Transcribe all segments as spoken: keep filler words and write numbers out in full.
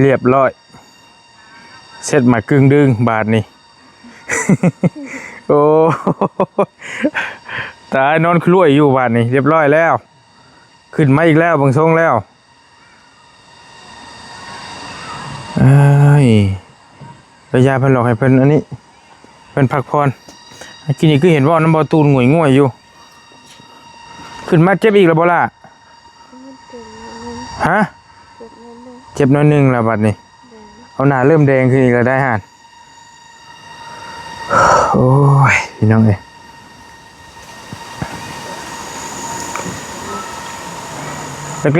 เรียบร้อย เสร็จมากึ่งดึงบาดนี้ โอ้ ตายนอนคลุยอยู่บาดนี้ เรียบร้อยแล้ว ขึ้นมาอีกแล้วเบิ่งทรงแล้ว เอ้ย ระยะเพิ่นหลอกให้เพิ่นอันนี้ เพิ่นพักผ่อน กินนี่คือเห็นว่าน้ำบ่ตูนง่วยๆอยู่ ขึ้นมาเจ็บอีกแล้วบ่ล่ะ มันเจ็บนิดนึง ฮะ เจ็บนิดนึง เจ็บน้อยหนึ่งแล้วบัดนี้ แดง เอาหน้าเริ่มแดงขึ้นอีกแล้วได้ห่าน โอ้ย พี่น้องเอ้ย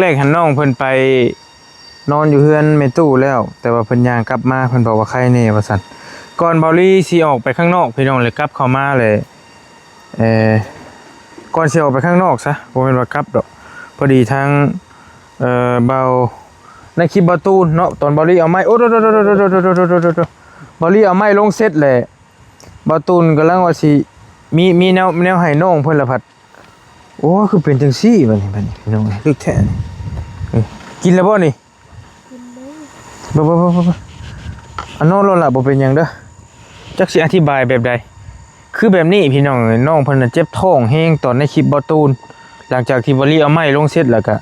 แรกๆหันน้องเพิ่นไปนอนอยู่เฮือนแม่ตู้แล้ว แต่ว่าเพิ่นย่างกลับมา เพิ่นบอกว่าไข้แน่ว่าซั่น ก่อนเบาลี่สิออกไปข้างนอก พี่น้องเลยกลับเข้ามาเลย เอ่อ ก่อนสิออกไปข้างนอกซะ บ่แม่นว่ากลับดอก พอดีทาง เอ่อ เบา ในคลิปเบาตูนเนาะ ตอนเบาลี่เอาไม้ โอ้โดโดโดโดโดโดโดโดโดโด เบาลี่เอาไม้ลงเสร็จแหละ เบาตูนกำลังว่าสิ มี มีแนว แนวให้น้องเพิ่นละพัด โอ้ คือเป็นจังซี่บัดนี้ บัดนี้ พี่น้อง ลึกแท้นี่ เออ กินแล้วบ่นี่ กินเลย บ่ บ่ บ่ บ่ บ่ อันนอนโลดละ บ่เป็นหยังเด้อ จักสิอธิบายแบบใด คือแบบนี้พี่น้อง น้องเพิ่นน่ะเจ็บท้องแฮงตอนในคลิปเบาตูน หลังจากที่เบาลี่เอาไม้ลงเสร็จแล้วก็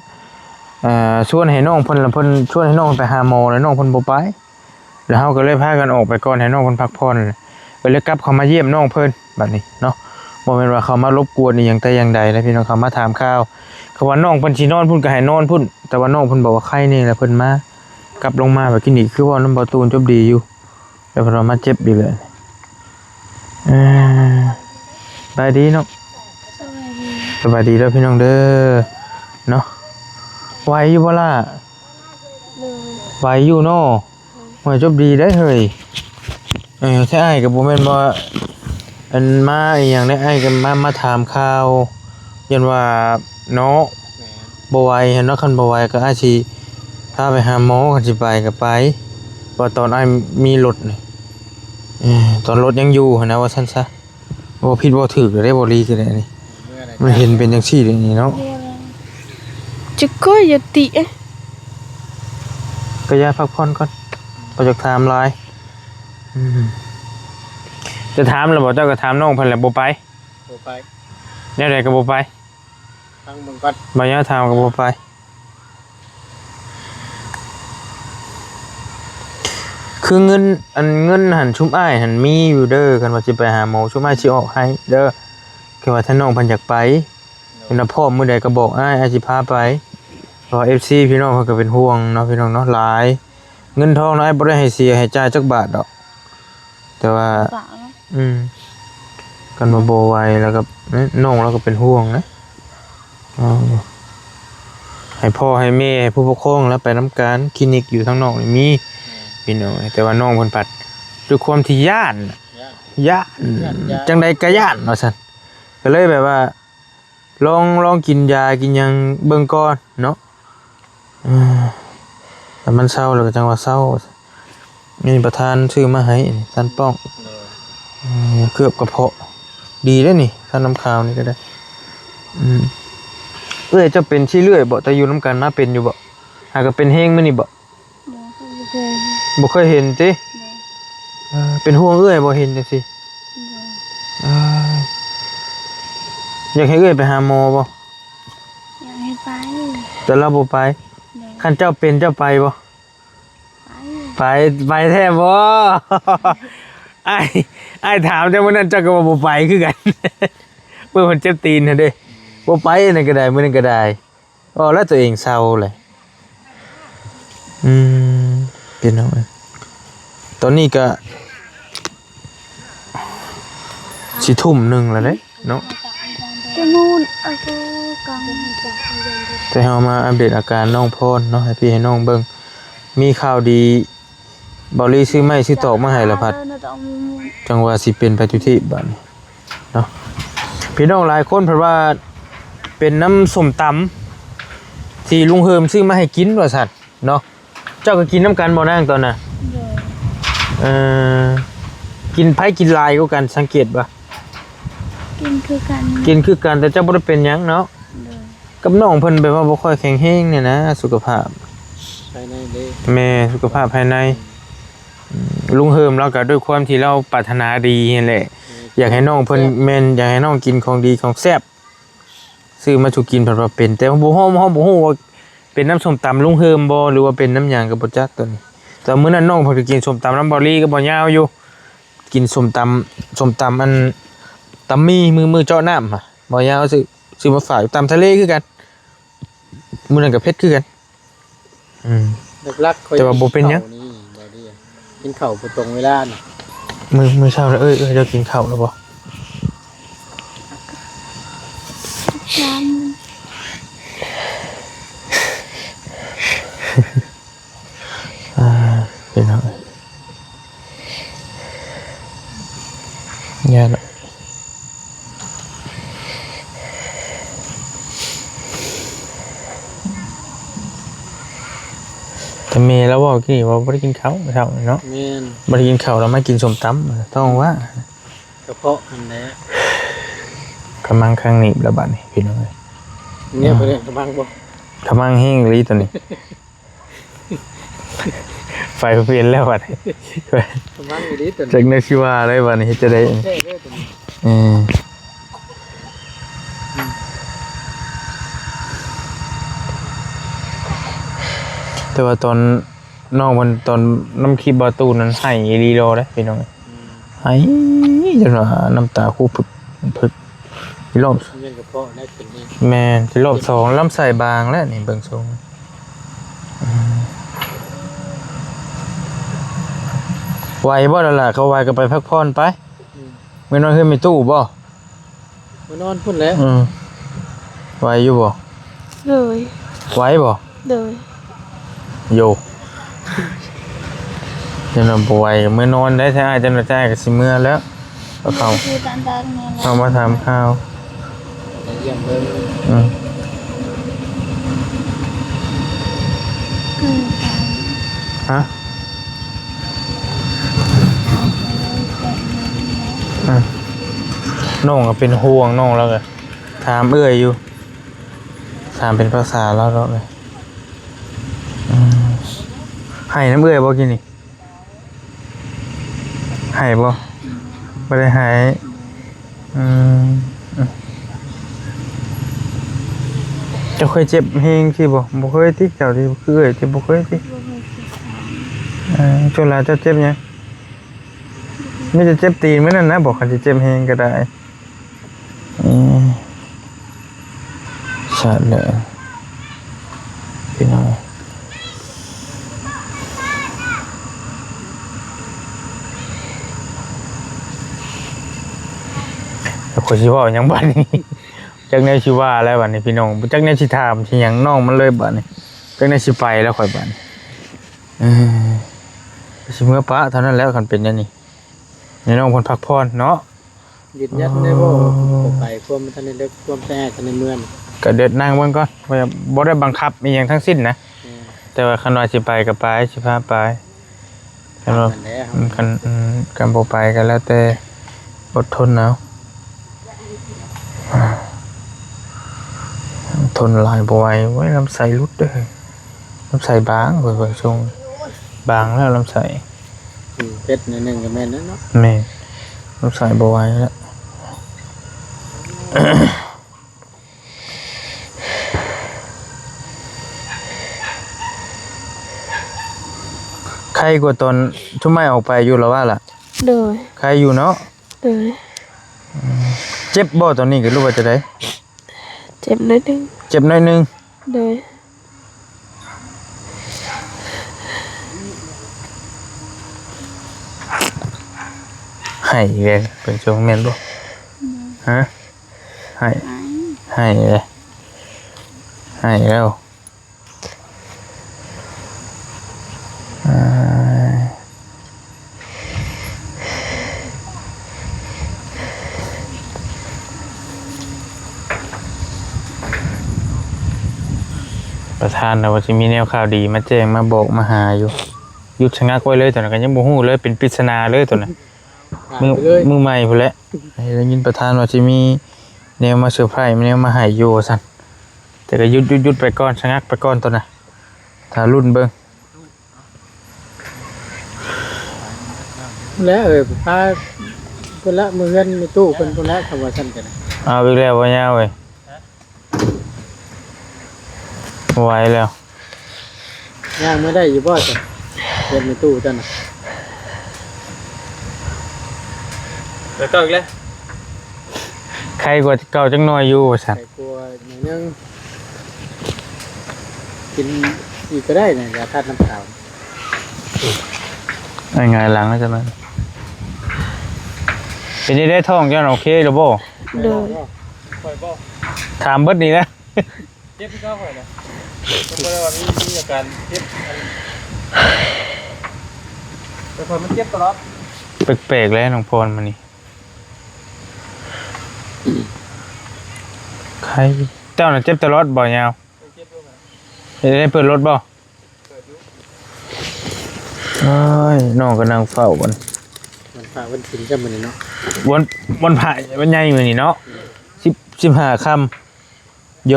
อ่า ชวนให้น้องเพิ่น แล้วเพิ่นชวนให้น้องไปหาหมอ แล้วน้องเพิ่นบ่ไป แล้วเฮาก็เลยพากันออกไปก่อน ให้น้องเพิ่นพักผ่อน ก็เลยกลับเข้ามาเยี่ยมน้องเพิ่นบัดนี้เนาะ บ่แม่นว่าเข้ามารบกวนอีหยังแต่อย่างใดนะพี่น้อง เข้ามาถามข่าว เขาว่าน้องเพิ่นสินอนพุ้นก็ให้นอนพุ้น แต่ว่าน้องเพิ่นบอกว่าไข้แน่แล้วเพิ่นมา กลับลงมาแบบคลินิก คือว่านำเบาตูนจบดีอยู่ แล้วเพิ่นว่ามาเจ็บอีกแล้ว เออ สบายดีเนาะ สบายดี สบายดีเด้อพี่น้องเด้อ เนาะ ไหวอยู่บ่ล่ะ โดย ไหวอยู่เนาะ โอ้ย จบดีได้เฮ้ย เออ แท้อ้ายก็บ่แม่นว่า อันมาอีหยังได้ อ้ายก็มา มาถามข่าว ยันว่าเนาะ แม่น บ่ไหวหั้นเนาะ คันบ่ไหวก็อ้ายสิพาไปหาหมอ คันสิไปก็ไป ว่าตอนอ้ายมีรถนี่ เออ ตอนรถยังอยู่หั้นนะ ว่าซั่นซะ บ่ผิดบ่ถูกเลยเด้ บ่ลีก็ได้นี่ เมื่อใด มันเห็นเป็นจังซี่เด้นี่เนาะ จะก้อยอย่าติเอ๊ะ ก็อย่าพักผ่อนก่อน บ่อยากถามหลาย อืม จะถามแล้วบ่ เจ้าก็ถามน้องเพิ่นแหละ บ่ไป บ่ไป แนวใดก็บ่ไป ฟังเบิ่งก่อน บ่ยอมถามก็บ่ไป คือเงิน อันเงินหั่นชุมอ้ายหั่นมีอยู่เด้อ คันว่าสิไปหาหมอ ชุมอ้ายสิออกให้เด้อ คือว่าถ้าน้องเพิ่นอยากไป เพิ่นว่าพร้อมมื้อใดก็บอกอ้าย อ้ายสิพาไป เพราะว่า เอฟซี พี่น้องเพิ่นก็เป็นห่วงเนาะ พี่น้องเนาะ หลาย เงินทองเนาะ อ้ายบ่ได้ให้เสียให้จ่ายจักบาทดอก แต่ว่า ปะเนาะ อืม คันว่าบ่ไหวแล้วก็ น้องเราก็เป็นห่วงนะ อ๋อ ให้พ่อให้แม่ ให้ผู้ปกครองแล้วไปนำกัน คลินิกอยู่ทางนอกนี่มี แม่น พี่น้อง แต่ว่าน้องเพิ่นพัด ด้วยความที่ย้านน่ะ ย้าน ย้าน ย้านยา จังใดก็ย้านว่าซั่น ก็เลยแบบว่า ลอง ลองกินยากินหยังเบิ่งก่อนเนาะ เออ แต่มันเซาแล้วก็จั่งว่าเซา นี่ประธานซื้อมาให้นี่ ท่านป้อง โดย เออ เกือบกระเพาะ ดีเด้อนี่ ท่านน้ำขาวนี่ก็ได้ อืม เอื้อยเจ้าเป็นซี่เรื่อยบ่ แต่อยู่นำกันมาเป็นอยู่บ่ หากก็เป็นแฮงมื้อนี้บ่ บ่ บ่เคย บ่เคยเห็นติ บ่ เออ เป็นห่วงเอื้อยบ่ เห็นจั่งซี่ บ่ เออ อยากให้เอื้อยไปหาหมอบ่ อยากให้ไป แต่เราบ่ไป บ่ คันเจ้าเป็นเจ้าไปบ่ ไป ไป ไปแท้บ่ อ้าย อ้ายถามเจ้ามื้อนั้นเจ้าก็ว่าบ่ไปคือกัน มื้อเพิ่นเจ็บตีนหั่นเด้ บ่ไปนั่นก็ได้ มื้อนั้นก็ได้ อ๋อ แล้วตัวเองเซาเลย อืม เป็นเอา ตอนนี้ก็ สิทุ่มหนึ่งแล้วเด้เนาะ จะนู่น เอาเถอะ กอง แต่เฮามาอัปเดตอาการน้องพรเนาะ ให้พี่ให้น้องเบิ่ง มีข่าวดี เบาลี่ซื้อไม้ซื้อตอกมาให้ละพัด จังว่าสิเป็นไปทุกที่บัดนี้เนาะ พี่น้องหลายคนเพิ่นว่าเป็นน้ำส้มตำที่ลุงเฮิมซื้อมาให้กินว่าซั่นเนาะ เจ้าก็กินนำกันบ่นางตอนน่ะ โดย เอ่อ กิน ไผกินหลายกว่ากัน สังเกตบ่ กินคือกัน กินคือกัน แต่เจ้าบ่ได้เป็นหยังเนาะ โดย กับน้องเพิ่นแบบว่าบ่ค่อยแข็งแรงเนี่ยนะ สุขภาพ ภายในเด้ แม่ สุขภาพภายใน อืม ลุงเฮิมเราก็ด้วยความที่เราปรารถนาดีนั่นแหละ แม่ อยากให้น้องเพิ่น แซ่บ แม่น อยากให้น้องกินของดีของแซ่บ ซื้อมาสู่กินเพิ่นว่าเป็น แต่บ่ฮู้ เฮาบ่ฮู้ว่าเป็นน้ำส้มตำลุงเฮิมบ่ หรือว่าเป็นน้ำหยังก็บ่จักตอนนี้ แต่มื้อนั้นน้องเพิ่นก็กินส้มตำนำบ่าวลีกับบ่าวยาวอยู่ กินส้มตำ ส้มตำอัน ตำหมี่ มื้อ มื้อเจาะน้ำหั่น บ่าวยาวซื้อ ซื้อมาฝาก ตำทะเลคือกัน มื้อนั้นก็เผ็ดคือกัน อืม หลักๆ ข้อย แต่ว่าบ่เป็นหยัง กินข้าวนี่ บ่ดีอะ กินข้าวบ่ตรงเวลาน่ะ มื้อ มื้อเช้าแล้ว เอ้ย เอ้ย เจ้ากินข้าวแล้วบ่ ยัง อ่า พี่น้อง ย่านเนาะ แต่แม่ลาวเว้ากี้ว่าบ่ได้กินข้าวเช้านี้เนาะ แม่น บ่ได้กินข้าวแล้วมากินส้มตำ ท้องว่าง กระเพาะนั่นแหละ กำลังคังหนีบแล้วบัดนี้พี่น้องเอ้ย เนี่ย อืม ไปเล่นกระมังบ่ กำลังแฮงอีหลีตอนนี้ ไฟเปลี่ยนแล้วบัดนี้ กำลังอีหลีตอนนี้ จักแนวสิว่าเลยบัดนี้ เฮ็ดจั่งใด๋ แท้เด้อตอนนี้ เออ แต่ว่าตอนน้องมัน ตอนนำคลิปบ่าวตูนนั้นไห้อีหลีโลเด้พี่น้อง อืม ไห้จนว่าน้ำตาคูผึก ผึก อีกรอบ เวียนกระเพาะได้เป็นนี่ แม่น ที่รอบสอง ลำไส้บางแล้วนี่ เบิ่งทรง อืม ไหวบ่ล่ะ เขาไหวก็ไปพักผ่อนไป อืม มื้อนอนเฮือนแม่ตู้บ่ มื้อนอนพุ้นแหละ อืม ไหวอยู่บ่ โดย ไหวบ่ โดย โย เดี๋ยวเราบ่ไหวก็มื้อนอนได้ ถ้าอ้ายเจ้าหน้าที่ก็สิเมือแล้ว ก็เข้า คือตอนตอนนี้ เข้ามาถามข่าว เยี่ยมเลย อืม อืม ฮะ อ่ะ น้องก็เป็นห่วงน้องแล้วก็ถามเอื้อยอยู่ ถามเป็นภาษาลาวดอกเลย อืม ไห้นำเอื้อยบ่กินนี่ ไห้บ่ บ่ได้ไห้ อืม เจ้าเคยเจ็บแฮงสิบ่ บ่เคยติ เจ้าที่คือเอื้อยที่บ่เคยติ บ่เคยเจ็บขา เออ ช่วงหลังเจ้าเจ็บหยัง มีแต่เจ็บตีนมื้อนั้นนะ บอกคันสิเจ็บแฮงก็ได้ อืม ชัดเลย พี่น้อง แล้วข้อยสิเว้าหยังบัดนี้ จักแนวสิว่าแล้วบัดนี้พี่น้อง จักแนวสิถามสิหยังน้องมันเลยบัดนี้ จักแนวสิไปแล้วข้อยบัดนี้ เออ สิเมือปะเท่านั้นแล้ว คันเป็นแนวนี้ ให้น้องเพิ่นพักผ่อนเนาะ ยืนยันได้บ่ อ๋อ บ่ไป ความมันทันได้เลิก ความแต่ทันได้เมือน ก็เดี๋ยวนั่งเบิ่งก่อน บ่ได้บังคับอีหยังทั้งสิ้นนะ อืม แต่ว่าคันว่าสิไปก็ไป สิพาไป คันว่า นั่นแหละ อืม คัน อืม คันบ่ไปก็แล้วแต่ อดทนเอา ทนหลายบ่ไหวเว้ย ลำไส้หลุดเด้อ ลำไส้บาง เบิ่ง เบิ่งทรง บางแล้วลำไส้ อืม เผ็ดหน่อยหนึ่งก็แม่นแล้วเนาะ แม่น ลำไส้บ่ไหวแล้ว ไข้กว่าตอนชุมไม้ออกไปอยู่แล้วว่าล่ะ โดย ไข้อยู่เนาะ โดย อืม เจ็บบ่ตอนนี้ก็รู้ว่าจะได้ เจ็บหน่อยหนึ่ง เจ็บหน่อยหนึ่ง โดย ไห้อีกแล้ว เป็นช่วงแม่นบ่ ฮะ ไห้ ไห้ ไห้เลย ไห้แล้ว อ่า ประธานน่ะว่าสิมีแนวข่าวดีมาแจ้งมาบอกมาหาอยู่ หยุดชะงักไว้เลยตอนนั้น ก็ยังบ่ฮู้เลย เป็นปริศนาเลยตอนนั้น หายไปเลย มื้อ มื้อใหม่พู้นแหละ ได้ยินประธานว่าสิมีแนวมาเซอร์ไพรส์ แนวมาให้อยู่ว่าซั่น แต่ก็หยุด หยุด หยุดไปก่อน ชะงักไปก่อนตอนนั้น ถ้าลุ้นเบิ่ง แล้ว เออ พาเพิ่นละ มื้อเฮือนมีตู้เพิ่น เพิ่นละ คำว่าซั่นก็ได้ เอาอีกแล้ว บ่ยาวเว้ย บ่ไหวแล้ว ย่างมื้อได้อยู่บ่จ้ะ เฮ็ดในตู้จ้ะนะ แล้วก็อีกแล้ว ไคกว่าเก่าจังน้อยอยู่ว่าซั่น ไคกว่าหน่อยนึง กินอีกก็ได้นะ ยาธาตุน้ำขาว หงายหลังแล้วจ้ะนะ เป็นจั่งใด๋ ท้องเจ้าน่ะโอเคหรือบ่ โดย ข่อยบ่ ถามเบิดนี่นะ เจ็บที่เท้าข่อยนะ มันบ่ได้ว่ามี มีอาการเจ็บอัน แต่ข่อยมันเจ็บตลอด แปลกๆ แล้วน้องพรมื้อนี้ ไค เจ้าน่ะเจ็บตลอดบ่ยาว เจ็บอยู่นะ เฮ็ดได้เปิดรถบ่ เปิดอยู่ โอ้ย น้องก็นั่งเฝ้าบัด วันพระวันศีลจ้ะมื้อนี้เนาะ วัน วันพระวันใหญ่มื้อนี้เนาะ สิบ สิบห้าค่ำ โย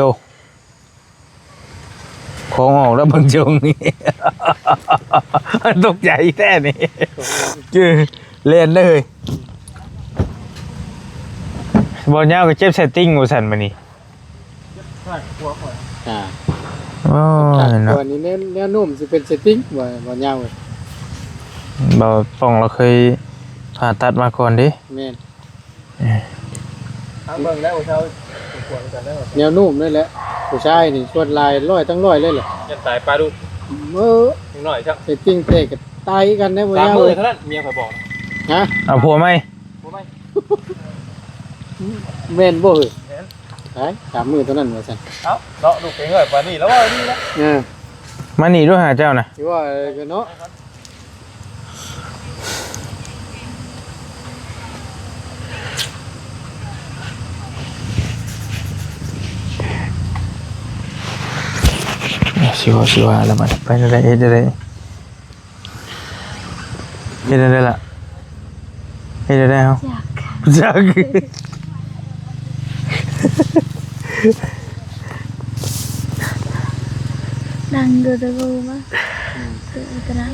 ของออกแล้วเบิ่งจงนี่ ตกใจแท้นี่ คือเล่นเลย บ่ยาวก็เจ็บสติงว่าซั่นมื้อนี้ ข้างขวาข่อย อ่า โอ้ยเนาะ ตัวนี้แนว แนวโน้มสิเป็นสติง บ่ บ่ยาวเลย บ่ป้องเราเคยผ่าตัดมาก่อนเด้ แม่น เออ ทางเบิ่งแล้วเช้า ขวางกันแล้ว แนวโน้มนั่นแหละ ผู้ชายนี่ส่วนหลายร้อยทั้งร้อยเลยแหละ ยันตายปลาดุก เออ นิดหน่อยจ้ะ ไอ้ปิ้งเตะกับตายกันนะ บ่ สาม ยาว มื้อ เลย เท่านั้น เมียข่อยบอก ฮะ เอาผัวใหม่ ผัวใหม่ แม่นบ่เฮ้ย แม่น ตาย สาม มื้อเท่านั้นว่าซั่น เอ้า เนาะ ลูกเป็นเอ้ย ปานนี้แล้วว่านี่นะ เออ มานี่ดูหาเจ้านะ สิว่าอะไรกันเนาะ สิว่า สิว่าแล้วมันไปได้ เฮ็ดได้ เฮ็ดได้ล่ะ เฮ็ดได้เฮา อยาก อยาก ดังเกินไปบ่วะ อืม เกินไปนะ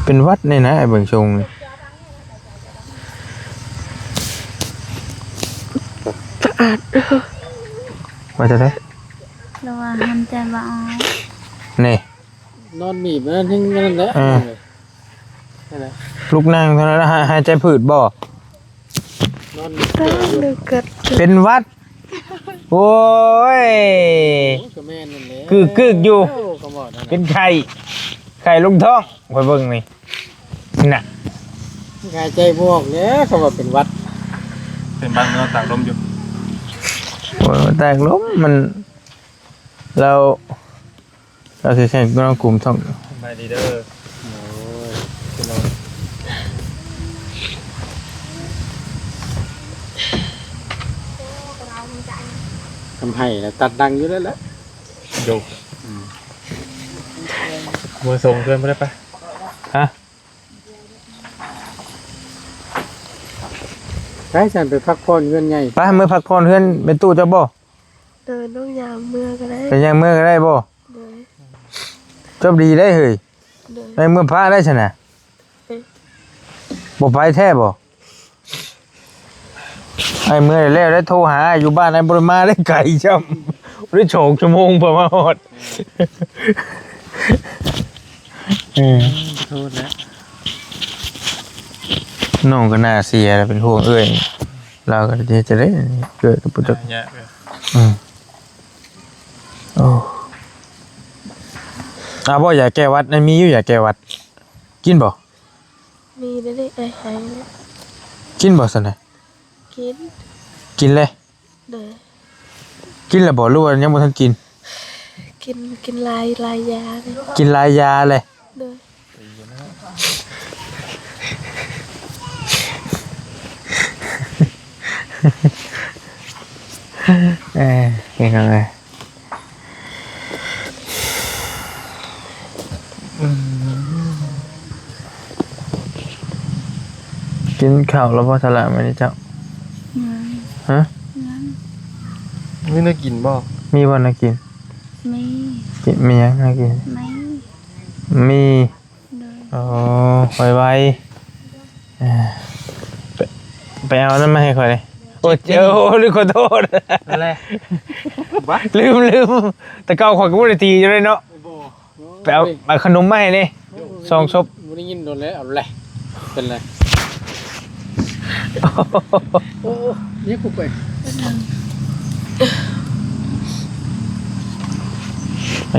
เป็นหวัดนี่นะ ไอ้เบิ่งทรงนี่ สะอาด ว่าจะได้ ระวังหันใจบ่ออก นี่ นอนหนีบนั่นทั้งนั้นแหละ เออ นั่นแหละ ลุกนั่งเท่านั้นนะ หาย หายใจผืดบ่ นอนหนีบ ก็เลยเกิด เป็นหวัด โอ้ย โอ้ย ก็แม่นนั่นแหละ กึกๆ อยู่ โอ้ ก็บอกนั่นแหละ เป็นไข้ ไข้ลงท้อง คอยเบิ่งนี่ น่ะ หายใจบ่ออกแล้ว เขาว่าเป็นหวัด เป็นบ้านเมืองตากลมอยู่ โอ้ย ตากลมมัน เรา เราคือแค่นอนกลุ่มท้อง สบายดีเด้อ โอ้ย พี่น้อง ทำให้แล้วตัดดังอยู่แล้วแหละ โยก อืม มือส่งเพื่อนบ่ได้ปะ ฮะ ไป ฉันไปพักผ่อนเฮือนใหญ่ ไป มือพักผ่อนเฮือนแม่ตู้เจ้าบ่ เดินต้องยามเมือก็ได้ ไปยามเมือก็ได้บ่ โดย จบดีได้เฮ้ย โดย ในเมืองพระได้ชนะ เอ๊ะ บ่ไปแท้บ่ ไอ้เมือแล้วได้โทรหาอยู่บ้านไอ้บ่ได้มาได้ไกลจ้ำ ได้สองชั่วโมงพอมาฮอด เออ โทษแล้ว น้องก็น่าเสียแล้ว เป็นห่วงเอื้อย เราก็จะได้เกิดกับปุจจก ยากเลย อืม โอ้ เอาบ่ ยาแก้หวัด นั่นมีอยู่ ยาแก้หวัด กินบ่ มีได้ได้ไอ้ไห้เนี่ย กินบ่ซั่นน่ะ กิน กินเลย โดย กินแล้วบ่ หรือว่ายังบ่ทันกิน กิน กินหลาย หลายยาเลย กินหลายยาเลย โดย เออ เป็นไง อืม กินข้าวแล้วบ่ สละมื้อนี้เจ้า ยัง ฮะ ยัง มีแนวกินบ่ มีบ่แนวกิน มี กิน มีหยังแนวกิน มี มี โดย โอ้ ไวๆ เอ่อ ไป ไปเอานั่นมาให้ข่อยเลย โอ้ย เจ็บ โอ้ ลืม ขอโทษ อะไร บ้า ลืม ลืม แต่เก่าข่อยก็บ่ได้ตีอยู่เลยเนาะ บ่ ไปเอา เอาขนมมาให้นี่ สองซบ บ่ได้ยินโดนแล้ว เอาเลย เป็นไร โอ้ เรียกกูไป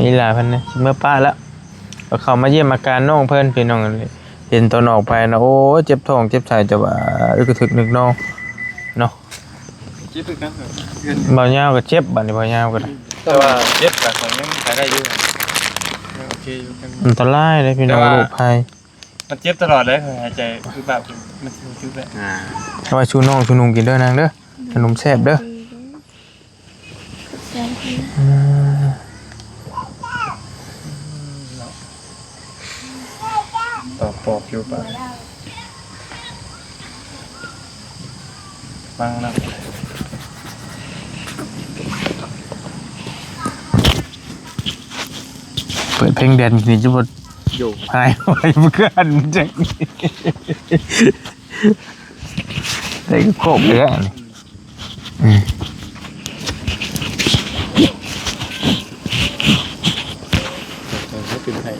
อีหล่าเพิ่นนะ เมื่อป้าแล้ว ก็เข้ามาเยี่ยมอาการน้องเพิ่น พี่น้อง เห็นตอนออกไปนะ โอ้ย เจ็บท้อง เจ็บไส้ แต่ว่าอึกกระทึกนึกนอง เนาะ เจ็บคือกัน บ่าวยาวก็เจ็บ บัดนี้บ่าวยาวก็ได้ แต่ว่าเจ็บ แต่ของยังไปได้อยู่ ยังโอเคอยู่ ยัง อันตรายเลยพี่น้อง แต่ว่า โรคภัย มันเจ็บตลอดเลย หายใจคือแบบ มันคือแบบ อ่า เอาไว้ชูน้องชูนุ่งกินเด้อนางเด้อ ขนมแซ่บเด้อ ขอบใจ อืม ตอบ ตอบอยู่ปะ ฟังนะ เปิดเพลงแดนนี่จะบ่ โย หายไปเพื่อนจัง ได้ก็โคกเลยอ่ะนี่ อืม เออ เป็นไห้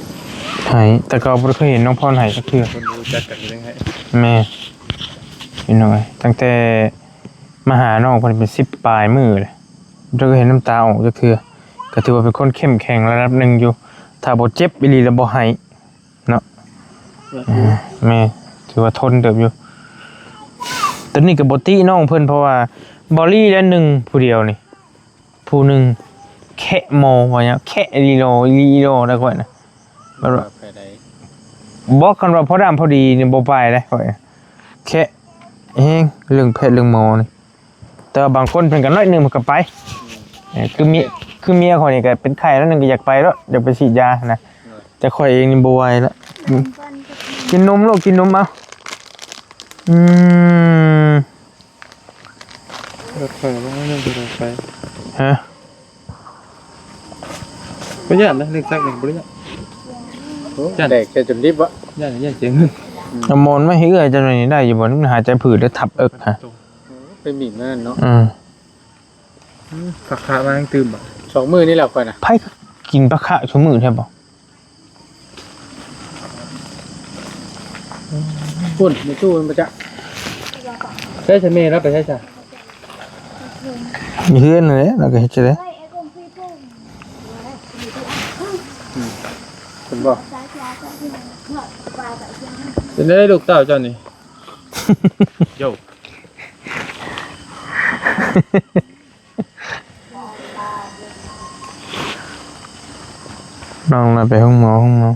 ไห้ แต่เก่าบ่เคยเห็นน้องพรไห้สักเทื่อ คนรู้จักกันเรื่องไห้ แม่ พี่น้องเอ้ย ตั้งแต่มาหาน้องเพิ่นเป็นสิบปลายมื้อเลย บ่เคยเห็นน้ำตาออกจักเทื่อ ก็ถือว่าเป็นคนเข้มแข็งระดับหนึ่งอยู่ ถ้าบ่เจ็บอีหลีแล้วบ่ไห้ เนาะ อืม แม่ ถือว่าทนเติบอยู่ ตอนนี้ก็บ่ติน้องเพิ่น เพราะว่าบอลลี่และหนึ่งผู้เดียวนี่ ผู้หนึ่งแคะโมว่าหยัง แคะลีโล ลีโลแล้วก่อนนะ แบบว่า ไปได้ บอกกันว่าพอดำพอดีนี่บ่ไปเลยข้อย แคะแฮงเรื่องแพะเรื่องหมอนี่ แต่ว่าบางคนเพิ่นก็น้อยหนึ่งเพิ่นก็ไป เออ คือเมีย คือเมียข้อยนี่ก็เป็นไข้แล้วหนึ่งก็อยากไปแล้ว อยากไปฉีดยานะ แต่ข้อยเองนี่บ่ไหวแล้ว อืม กินนมลูก กินนมเอา อืม รถไฟว่าเรื่องรถไฟ ฮะ บ่ย่านนะ เรื่องซักนี่บ่ได้ย่าน โอ้ ย่าน แดกแค่จนดิบวะ ย่าน ย่านเสียเงิน เอาหมอนมาให้เอื้อยจังหน่อยนี่ได้อยู่บ่ มันหายใจผืดแล้วทับเอิกฮะ ไปหมิ่นมันนั่นเนาะ อืม อืม คักๆ มาตั้งตื่มบ่ สองมื้อนี่แหละข้อยน่ะ ไผกินปลาคะซุมื้อแท้บ่ พุ่น ในตู้มันบ่จ๊ะ ใช่ ใช่แม่เราไปใช่จ้ะ มีเฮือนนั่นแหละ เราก็เฮ็ดจะได้ อืม เพิ่นบอก เป็นได้ลูกเต้าเจ้านี่ โย่ น้องเราไปห้องหมอ ห้องหมอ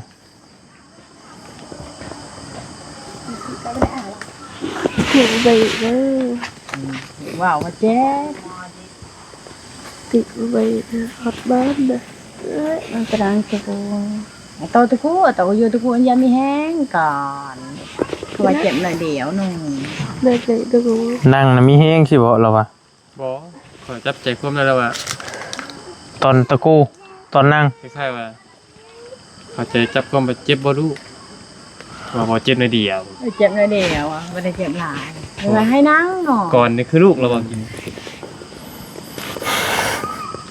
ถือใบเด้อ ว้าว ว่าเจ็บ ถือใบเด้อ ฮอดบ้านเด้อ เอ้ย มันกำลังตะโกน เอาโตตะกู้ เอาโตอยู่ตะกู้ อย่ามีแฮงก่อน เพราะว่าเจ็บหน่อยเดียวหนึ่ง ได้ใบเด้อ นั่งน่ะมีแฮงสิบ่ เราว่า บ่ ข้อยจับใจความได้แล้วว่า ตอนตะกู้ ตอนนั่ง คล้ายๆว่า เข้าใจจับความว่าเจ็บบ่ลูก ว่าบ่เจ็บหน่อยเดียว เออ เจ็บหน่อยเดียวอะ บ่ได้เจ็บหลาย เออ ว่าให้นั่งเนาะ ก่อนนี่คือลูกเราบ่กิน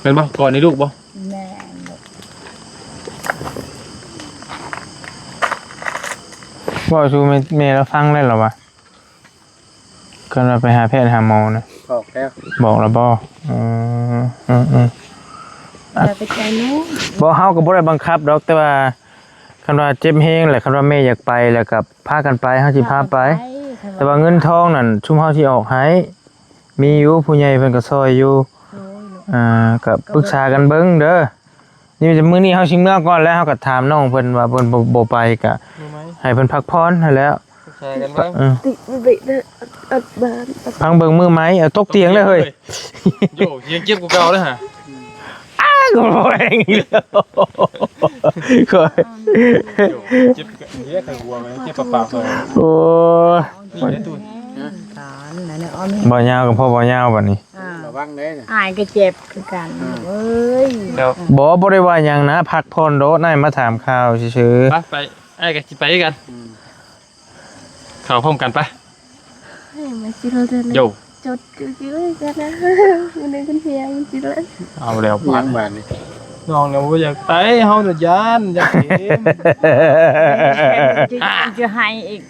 แม่นบ่ ก่อนนี่ลูกบ่ แม่น เว้าสู่แม่ แม่เราฟังได้เหรอวะ ก็เราไปหาแพทย์หาหมอนะ บอกแล้ว บอกแล้วบ่ อืม อืม อืม อย่าไปใจลูก บ่ เฮาก็บ่ได้บังคับดอก แต่ว่าคันว่าเจ็บแฮงแหละ คันว่าแม่อยากไปแล้วก็พากันไป เฮาสิพาไป พากันไป แต่ว่าเงินทองนั่น ซุมเฮาสิออกให้ มีอยู่ ผู้ใหญ่เพิ่นก็ซอยอยู่ โอ้ย อ่า ก็ปรึกษากันเบิ่งเด้อ นี่มื้อนี้เฮาสิเมือก่อน แล้วเฮาก็ถามน้องเพิ่นว่าเพิ่นบ่ บ่ไปก็ มื้อไหม ให้เพิ่นพักผ่อนหั้นแหล้ว ปรึกษากันเบิ่ง เออ ติดมันไปเด้อ อัด อัดบ้าน อัด พังเบิ่งมือไหม เอาตกเตียงเลยเฮ้ย โย่ ยังเจ็บกว่าเก่าเลยฮะ อ้า ก็บ่แฮงอีกแล้ว โย่ เจ็บเยอะใครหัวไหม เจ็บปากๆเลย โอ้ย นี่ไอ้ตู้ สอนนะเนี่ย อ้อม บ่ยาวก็พอบ่ยาวบัดนี้ อ่า ระวังเด้อ อ้ายก็เจ็บคือกัน อ่า เอ้ย เดี๋ยว บ่ บ่ได้ว่าหยังนะ พักผ่อนโดด นายมาถามข่าวซื่อๆ ไป ไป อ้ายก็สิไปคือกัน อืม เข้าพร้อมกันปะ เฮ้ย มาจิลเดิน โย่ จดคือคือกันนะ มันได้กันเฮียมันจิลเลย เอาแล้ว หยังบาดนี้ น้องเนี่ยบ่อยากไป เฮาน่ะย้าน อยากเห็น จะ จะให้อีก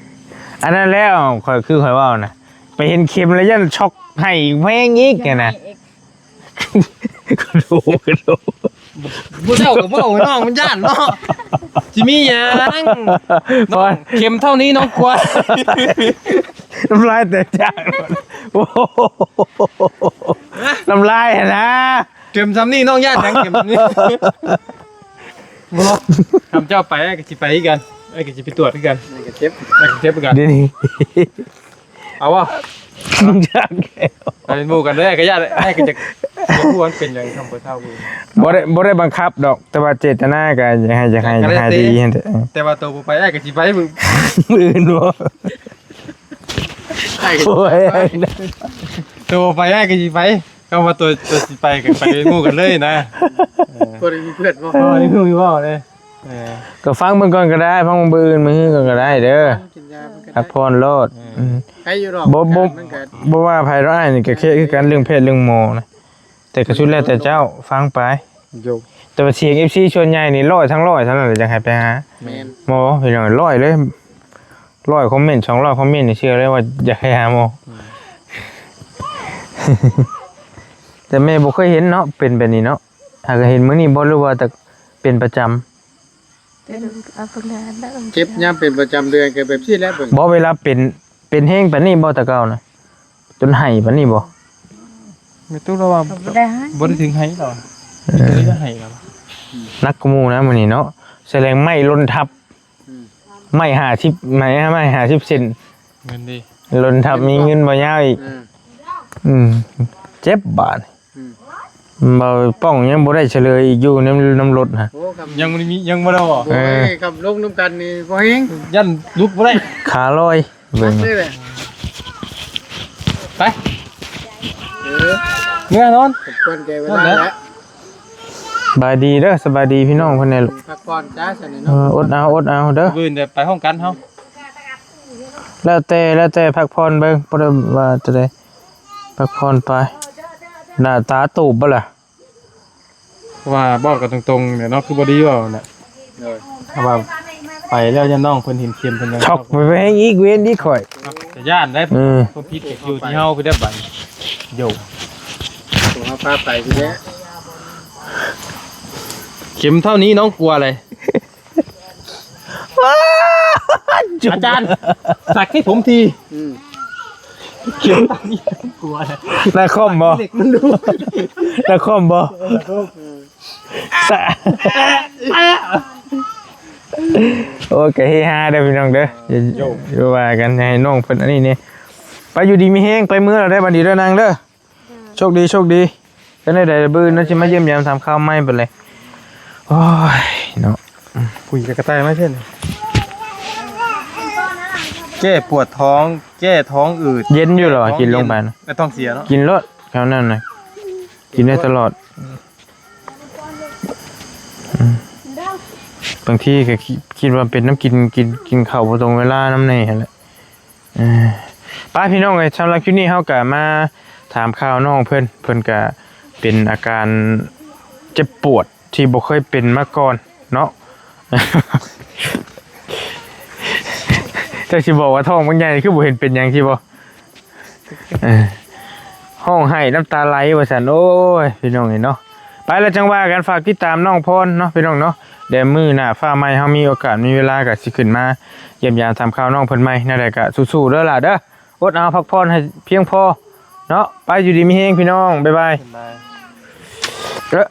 อันนั้นแล้ว ข้อย คือข้อยเว้านะ ไปเห็นเข็มแล้วย้านช็อก ให้อีก แพงอีก จะ หั้นนะ ให้อีก กระโดด กระโดด บ่เจ้าก็บ่เอาน้องมันย้านเนาะ สิมีหยัง น้อง เข็มเท่านี้น้องกลัว น้ำลายแตกจาง โอ้โห น้ำลายหั้นนะ เข็มส่ำนี่น้องย้านหยังเข็มส่ำนี่ บ่ คำเจ้าไป อ้ายก็สิไปคือกัน อ้ายก็สิไปตรวจคือกัน อ้ายก็เจ็บ อ้ายก็เจ็บคือกัน เดี๋ยวนี้ เอาบ่ อยากแล้ว ไปเป็นหมู่กันเด้อ ก็ย้าน อ้ายก็จะ จะฮู้ว่ามันเป็นหยัง ทำบ่เท่ากู บ่ได้ บ่ได้บังคับดอก แต่ว่าเจตนาก็อยากให้ อยากให้ ก็แล้วแต่ ให้ดี แต่ว่าตัวบ่ไป อ้ายก็สิไป มื้อ มื้ออื่นบ่ อ้ายก็ โอ้ย ตัวบ่ไป อ้ายก็สิไป คำว่าตัว ตัวสิไปก็ไปเป็นหมู่กันเลยนะ เออ บ่ได้มีเพื่อนบ่ เออ นี่คือมีเว้าเลย เออ ก็ฟังเบิ่งก่อนก็ได้ ฟังเบิ่งมื้ออื่นมื้อฮือก่อนก็ได้เด้อ กินยามันก็ได้ พักผ่อนโลด เออ อืม ใครอยู่ดอก บ่ บ่ มันก็ บ่ว่าไผดอก อ้ายนี่ก็เครียดคือกันเรื่องแพทย์เรื่องหมอนะ แต่ก็สุดแล้วแต่เจ้า ฟังไป โย่ แต่ว่าเสียง เอฟซี ส่วนใหญ่นี่ร้อยทั้งร้อยเท่านั้นแหละ อยากให้ไปหา แม่น หมอ พี่น้อง ร้อยเลย ร้อยคอมเมนต์ สองร้อยคอมเมนต์นี่เชื่อเลยว่าอยากให้หาหมอ อืม แต่แม่บ่เคยเห็นเนาะ เป็นแบบนี้เนาะ หากเห็นมื้อนี้บ่ หรือว่าแต่เป็นประจำ เจ็บยามเป็นประจำเดือนก็แบบนี้แหละเบิ่ง บ่ เวลาเป็น เป็นแฮงปานนี้บ่แต่เก่านะ จนไห้ปานนี้บ่ แม่ตู้เราว่า บ่ได้ไห้ บ่ได้ถึงไห้หรอก เออ บ่ได้ไห้หรอก หนักกว่าหมู่นะมื้อนี้เนาะ แสดงไม้หล่นทับ อืม ไม้ห้าสิบ ไม้ ไม้ห้าสิบเซน เงินดี หล่นทับมีเงินบ่ยาวอีก อืม อืม เจ็บบาด อืม บ่าวป้องยังบ่ได้เฉลยอีกอยู่นำ นำรถฮะ โอ้ คำ ยังบ่ได้มี ยังบ่ได้บ่ โอ้ย เออ คำลงนำกันนี่บ่แฮง ย้านลุกบ่ได้ ขาลอย เบิ่ง เลยแหละ ไป เออ เมื่อนอน สมควรแก่เวลาแล้ว สบายดีเด้อ สบายดีพี่น้องเพิ่นแหน่ลูก พักผ่อนจ้า ซั่นนี่ เอ เนาะ อ อดเอา อดเอาเด้อ มื้ออื่นเดี๋ยวไปห้องกันเฮา แล้วแต่ แล้วแต่พักผ่อนเบิ่ง บ่ได้ว่าจะได้ พักผ่อนไป หน้าตาตูบบ่ล่ะ เพราะว่าบอกกันตรงๆเนี่ยเนาะ คือบ่ดีเว้าน่ะ โดย เพราะว่าไปแล้วย่านน้องเพิ่นเห็นเข็มเพิ่นยัง ช็อกไปแฮงอีก เวรอีกข่อย จะย้านได้ เออ ความผิดก็อยู่ที่เฮา คือได้บัด โย่ ผมเอาพาไปทีเนี้ย เข็มเท่านี้น้องกลัวอะไร อาจารย์ สักให้ผมที อืม เขียวตังนี่กลัวนะ นาคอมบ่ เหล็กมันดู นาคอมบ่ สะ โอ้ย ก็เฮฮาเด้อพี่น้องเด้อ อย่า โย่ อย่าว่ากัน ให้น้องเพิ่นอันนี้นี่ ไปอยู่ดีมีแฮง ไปเมือแล้วเด้อ บัดนี้เด้อนางเด้อ โชคดี โชคดี จั่งใด๋ มื้ออื่นเนาะ สิมาเยี่ยมยามถามข่าวใหม่ไปเลย โอ้ย เนาะ คุยกับกระต่ายไหมเพื่อน แก้ปวดท้อง แก้ท้องอืด เย็นอยู่เหรอ ท้องเย็น กินลงไปนะ ไม่ต้องเสียเนาะ กินโลด แถวนั้นน่ะ กินได้ตลอด อืม บางทีก็คิด คิดว่าเป็นน้ำกิน กิน กินข้าวบ่ตรงเวลานำแหน่หั้นแหละ เออ ไปพี่น้องเอ้ย สำหรับคลิปนี้เฮาก็มาถามข่าวน้องเพิ่น เพิ่นก็เป็นอาการเจ็บปวดที่บ่เคยเป็นมาก่อนเนาะ จักสิบอกว่าท้องมันใหญ่คือบ่เห็นเป็นหยังสิบ่ เออ ร้องไห้น้ำตาไหลว่าซั่น โอ้ย พี่น้องเอ้ยเนาะ ไปแล้วจั่งว่ากัน ฝากติดตามน้องพรเนาะพี่น้องเนาะ เดี๋ยวมื้อหน้าฟ้าใหม่เฮามีโอกาสมีเวลาก็สิขึ้นมาเยี่ยมยามถามข่าวน้องเพิ่นใหม่ แนวใดก็สู้ๆเด้อล่ะเด้อ อดเอาพักผ่อนให้เพียงพอเนาะ ไปอยู่ดีมีแฮงพี่น้อง บ๊ายบาย บ๊ายบาย เอ้อ